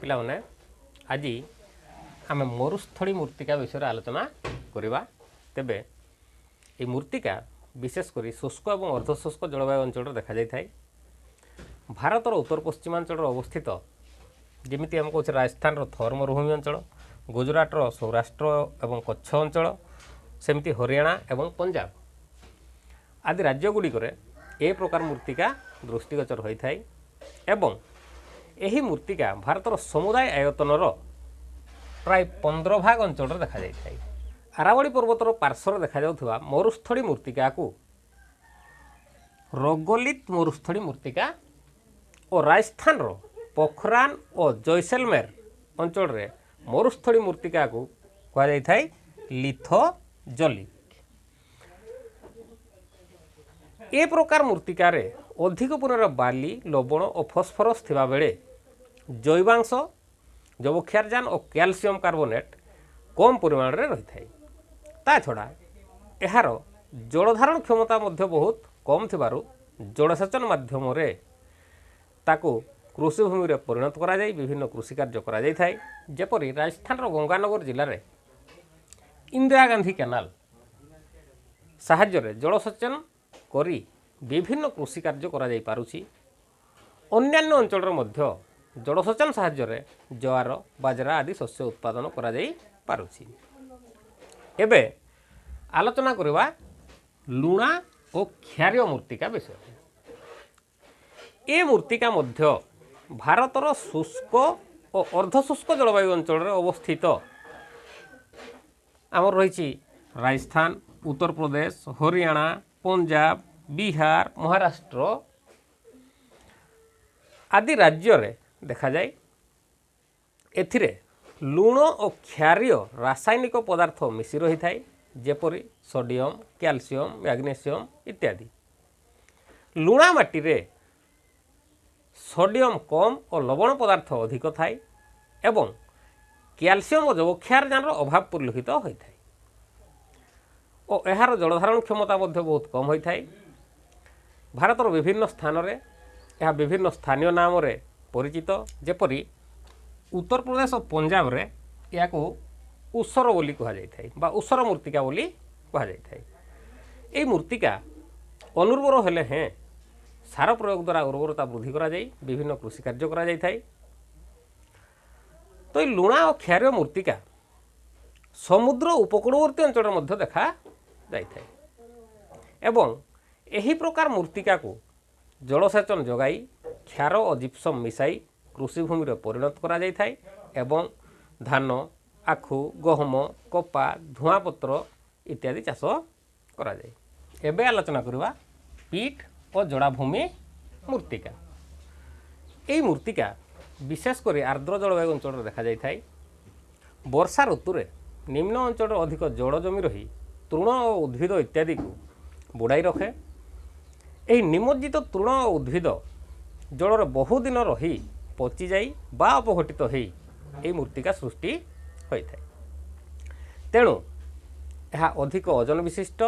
ପିଲାମାନେ, ଆଜି ଆମେ ମରୁସ୍ଥଳୀ ମୂର୍ତ୍ତିକା ବିଷୟରେ ଆଲୋଚନା କରିବା। ତେବେ ଏହି ମୂର୍ତ୍ତିକା ବିଶେଷ କରି ଶୁଷ୍କ ଏବଂ ଅର୍ଦ୍ଧଶୁଷ୍କ ଜଳବାୟୁ ଅଞ୍ଚଳରେ ଦେଖାଯାଇଥାଏ। ଭାରତର ଉତ୍ତର ପଶ୍ଚିମାଞ୍ଚଳରେ ଅବସ୍ଥିତ, ଯେମିତି ଆମେ କହୁଛେ ରାଜସ୍ଥାନର ଥର ମରୁଭୂମି ଅଞ୍ଚଳ, ଗୁଜୁରାଟର ସୌରାଷ୍ଟ୍ର ଏବଂ କଚ୍ଛ ଅଞ୍ଚଳ, ସେମିତି ହରିୟାଣା ଏବଂ ପଞ୍ଜାବ ଆଦି ରାଜ୍ୟଗୁଡ଼ିକରେ ଏ ପ୍ରକାର ମୂର୍ତ୍ତିକା ଦୃଷ୍ଟିଗୋଚର ହୋଇଥାଏ। ଏବଂ ଏହି ମୂର୍ତ୍ତିକା ଭାରତର ସମୁଦାୟ ଆୟତନର ପ୍ରାୟ 15 ଭାଗ ଅଞ୍ଚଳରେ ଦେଖାଯାଇଥାଏ। ଆରାବଳି ପର୍ବତର ପାର୍ଶ୍ୱରେ ଦେଖାଯାଉଥିବା ମରୁସ୍ଥଳୀ ମୂର୍ତ୍ତିକାକୁ ରଗୋଲିତ ମରୁସ୍ଥଳୀ ମୂର୍ତ୍ତିକା ଓ ରାଜସ୍ଥାନର ପୋଖରାନ ଓ ଜୈସଲମେର ଅଞ୍ଚଳରେ ମରୁସ୍ଥଳୀ ମୂର୍ତ୍ତିକାକୁ କୁହାଯାଇଥାଏ ଲିଥୋଜଲିକ୍। ଏ ପ୍ରକାର ମୂର୍ତ୍ତିକାରେ ଅଧିକ ପରିମାଣର ବାଲି, ଲବଣ ଓ ଫସ୍ଫରସ୍ ଥିବାବେଳେ ଜୈବାଂଶ, ଯବକ୍ଷାରଜାନ ଓ କ୍ୟାଲସିୟମ୍ କାର୍ବୋନେଟ୍ କମ୍ ପରିମାଣରେ ରହିଥାଏ। ତା ଛଡ଼ା ଏହାର ଜଳଧାରଣ କ୍ଷମତା ମଧ୍ୟ ବହୁତ କମ୍ ଥିବାରୁ ଜଳସେଚନ ମାଧ୍ୟମରେ ତାକୁ କୃଷିଭୂମିରେ ପରିଣତ କରାଯାଇ ବିଭିନ୍ନ କୃଷି କାର୍ଯ୍ୟ କରାଯାଇଥାଏ। ଯେପରି ରାଜସ୍ଥାନର ଗଙ୍ଗାନଗର ଜିଲ୍ଲାରେ ଇନ୍ଦିରା ଗାନ୍ଧୀ କେନାଲ ସାହାଯ୍ୟରେ ଜଳସେଚନ କରି ବିଭିନ୍ନ କୃଷି କାର୍ଯ୍ୟ କରାଯାଇପାରୁଛି। ଅନ୍ୟାନ୍ୟ ଅଞ୍ଚଳରେ ମଧ୍ୟ ଜଳସେଚନ ସାହାଯ୍ୟରେ ଜୁଆର, ବାଜରା ଆଦି ଶସ୍ୟ ଉତ୍ପାଦନ କରାଯାଇପାରୁଛି। ଏବେ ଆଲୋଚନା କରିବା ଲୁଣା ଓ କ୍ଷାରୀୟ ମୂର୍ତ୍ତିକା ବିଷୟରେ। ଏ ମୂର୍ତ୍ତିକା ମଧ୍ୟ ଭାରତର ଶୁଷ୍କ ଓ ଅର୍ଦ୍ଧଶୁଷ୍କ ଜଳବାୟୁ ଅଞ୍ଚଳରେ ଅବସ୍ଥିତ। ଆମର ରହିଛି ରାଜସ୍ଥାନ, ଉତ୍ତରପ୍ରଦେଶ, ହରିୟାଣା, ପଞ୍ଜାବ, ବିହାର, ମହାରାଷ୍ଟ୍ର ଆଦି ରାଜ୍ୟରେ ଦେଖାଯାଏ। ଏଥିରେ ଲୁଣ ଓ କ୍ଷାରୀୟ ରାସାୟନିକ ପଦାର୍ଥ ମିଶି ରହିଥାଏ, ଯେପରି ସୋଡ଼ିୟମ୍, କ୍ୟାଲସିୟମ୍, ମ୍ୟାଗ୍ନେସିୟମ୍ ଇତ୍ୟାଦି। ଲୁଣା ମାଟିରେ ସୋଡ଼ିୟମ୍ କମ୍ ଓ ଲବଣ ପଦାର୍ଥ ଅଧିକ ଥାଏ ଏବଂ କ୍ୟାଲସିୟମ୍ ଓ ଯବକ୍ଷାରଜାନର ଅଭାବ ପରିଲକ୍ଷିତ ହୋଇଥାଏ ଓ ଏହାର ଜଳଧାରଣ କ୍ଷମତା ମଧ୍ୟ ବହୁତ କମ୍ ହୋଇଥାଏ। ଭାରତର ବିଭିନ୍ନ ସ୍ଥାନରେ ଏହା ବିଭିନ୍ନ ସ୍ଥାନୀୟ ନାମରେ ପରିଚିତ, ଯେପରି ଉତ୍ତରପ୍ରଦେଶ ଓ ପଞ୍ଜାବରେ ଏହାକୁ ଉସର ବୋଲି କୁହାଯାଇଥାଏ ବା ଉସର ମୂର୍ତ୍ତିକା ବୋଲି କୁହାଯାଇଥାଏ। ଏହି ମୂର୍ତ୍ତିକା ଅନୁର୍ବର ହେଲେ ହେଁ ସାର ପ୍ରୟୋଗ ଦ୍ୱାରା ଉର୍ବରତା ବୃଦ୍ଧି କରାଯାଇ ବିଭିନ୍ନ କୃଷି କାର୍ଯ୍ୟ କରାଯାଇଥାଏ। ତ ଏହି ଲୁଣା ଓ କ୍ଷାରୀୟ ମୂର୍ତ୍ତିକା ସମୁଦ୍ର ଉପକୂଳବର୍ତ୍ତୀ ଅଞ୍ଚଳରେ ମଧ୍ୟ ଦେଖା ଯାଇଥାଏ ଏବଂ ଏହି ପ୍ରକାର ମୂର୍ତ୍ତିକାକୁ ଜଳସେଚନ ଯୋଗାଇ କ୍ଷାର ଓ ଜିପ୍ସମ୍ ମିଶାଇ କୃଷିଭୂମିରେ ପରିଣତ କରାଯାଇଥାଏ ଏବଂ ଧାନ, ଆଖୁ, ଗହମ, କପା, ଧୂଆଁପତ୍ର ଇତ୍ୟାଦି ଚାଷ କରାଯାଏ। ଏବେ ଆଲୋଚନା କରିବା ପିଟ୍ ଓ ଜଳାଭୂମି ମୂର୍ତ୍ତିକା। ଏହି ମୂର୍ତ୍ତିକା ବିଶେଷ କରି ଆର୍ଦ୍ର ଜଳବାୟୁ ଅଞ୍ଚଳରେ ଦେଖାଯାଇଥାଏ। ବର୍ଷା ଋତୁରେ ନିମ୍ନ ଅଞ୍ଚଳରେ ଅଧିକ ଜଳ ଜମି ରହି ତୃଣ ଓ ଉଦ୍ଭିଦ ଇତ୍ୟାଦିକୁ ବୁଡ଼ାଇ ରଖେ। ଏହି ନିମଜ୍ଜିତ ତୃଣ ଓ ଉଦ୍ଭିଦ ଜଳରେ ବହୁଦିନ ରହି ପଚିଯାଇ ବା ଅପଘଟିତ ହୋଇ ଏହି ମୂର୍ତ୍ତିକା ସୃଷ୍ଟି ହୋଇଥାଏ। ତେଣୁ ଏହା ଅଧିକ ଓଜନ ବିଶିଷ୍ଟ,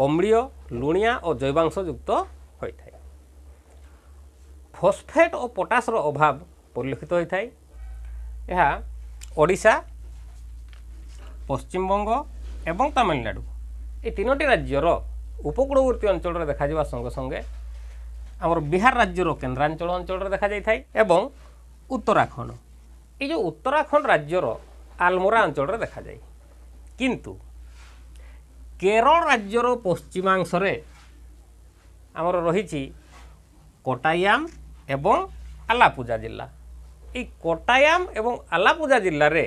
ଅମ୍ଳୀୟ, ଲୁଣିଆ ଓ ଜୈବାଂଶ ଯୁକ୍ତ ହୋଇଥାଏ। ଫସ୍ଫେଟ୍ ଓ ପଟାସର ଅଭାବ ପରିଲକ୍ଷିତ ହୋଇଥାଏ। ଏହା ଓଡ଼ିଶା, ପଶ୍ଚିମବଙ୍ଗ ଏବଂ ତାମିଲନାଡ଼ୁ ଏ ତିନୋଟି ରାଜ୍ୟର ଉପକୂଳବର୍ତ୍ତୀ ଅଞ୍ଚଳରେ ଦେଖାଯିବା ସଙ୍ଗେ ସଙ୍ଗେ ଆମର ବିହାର ରାଜ୍ୟର କେନ୍ଦ୍ରାଞ୍ଚଳ ଅଞ୍ଚଳରେ ଦେଖାଯାଇଥାଏ ଏବଂ ଉତ୍ତରାଖଣ୍ଡ, ଏଇ ଯେଉଁ ଉତ୍ତରାଖଣ୍ଡ ରାଜ୍ୟର ଆଲମୋରା ଅଞ୍ଚଳରେ ଦେଖାଯାଏ। କିନ୍ତୁ କେରଳ ରାଜ୍ୟର ପଶ୍ଚିମାଂଶରେ ଆମର ରହିଛି କୋଟାୟାମ ଏବଂ ଆଲାପୁଜା ଜିଲ୍ଲା। ଏଇ କୋଟାୟାମ ଏବଂ ଆଲାପୁଜା ଜିଲ୍ଲାରେ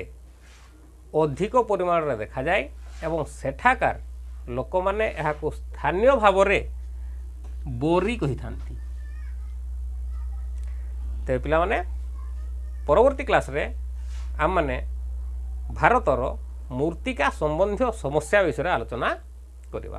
ଅଧିକ ପରିମାଣରେ ଦେଖାଯାଏ ଏବଂ ସେଠାକାର ଲୋକମାନେ ଏହାକୁ ସ୍ଥାନୀୟ ଭାବରେ ବୋରି କହିଥାନ୍ତି। ତେବେ ପିଲାମାନେ, ପରବର୍ତ୍ତୀ କ୍ଲାସ୍ରେ ଆମମାନେ ଭାରତର ମୂର୍ତ୍ତିକା ସମ୍ବନ୍ଧୀୟ ସମସ୍ୟା ବିଷୟରେ ଆଲୋଚନା କରିବା।